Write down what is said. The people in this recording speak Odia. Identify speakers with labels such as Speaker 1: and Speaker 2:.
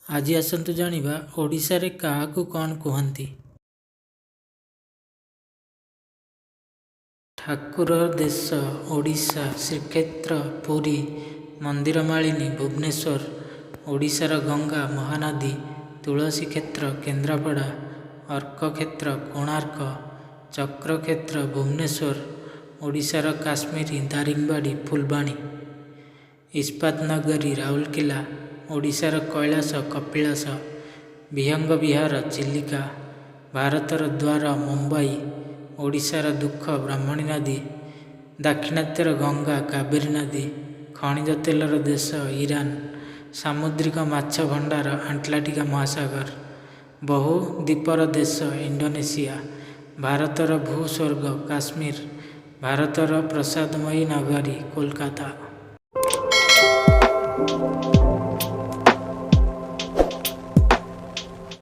Speaker 1: ଆଜି ଆସନ୍ତୁ ଜାଣିବା ଓଡ଼ିଶାରେ କାହାକୁ କ'ଣ କୁହନ୍ତି। ଠାକୁର ଦେଶ ଓଡ଼ିଶା, ଶ୍ରୀକ୍ଷେତ୍ର ପୁରୀ, ମନ୍ଦିରମାଳିନୀ ଭୁବନେଶ୍ୱର, ଓଡ଼ିଶାର ଗଙ୍ଗା ମହାନଦୀ, ତୁଳସୀ କ୍ଷେତ୍ର କେନ୍ଦ୍ରାପଡ଼ା, ଅର୍କକ୍ଷେତ୍ର କୋଣାର୍କ, ଚକ୍ରକ୍ଷେତ୍ର ଭୁବନେଶ୍ୱର, ଓଡ଼ିଶାର କାଶ୍ମୀର ଦାରିଙ୍ଗବାଡ଼ି ଫୁଲବାଣୀ, ଇସ୍ପାତ ନଗରୀ ରାଉରକେଲା, ଓଡ଼ିଶାର କୈଳାସ କପିଳାସ, ବିହଙ୍ଗ ବିହାର ଚିଲିକା, ଭାରତର ଦ୍ୱାର ମୁମ୍ବାଇ, ଓଡ଼ିଶାର ଦୁଃଖ ବ୍ରାହ୍ମଣୀ ନଦୀ, ଦାକ୍ଷିଣାତ୍ୟର ଗଙ୍ଗା କାବେରୀ ନଦୀ, ଖଣିଜ ତେଲର ଦେଶ ଇରାନ, ସାମୁଦ୍ରିକ ମାଛ ଭଣ୍ଡାର ଆଣ୍ଟାର୍କଟିକା ମହାସାଗର, ବହୁ ଦ୍ୱୀପର ଦେଶ ଇଣ୍ଡୋନେସିଆ, ଭାରତର ଭୂସ୍ୱର୍ଗ କାଶ୍ମୀର, ଭାରତର ପ୍ରସାଦମୟୀ ନଗରୀ କୋଲକାତା।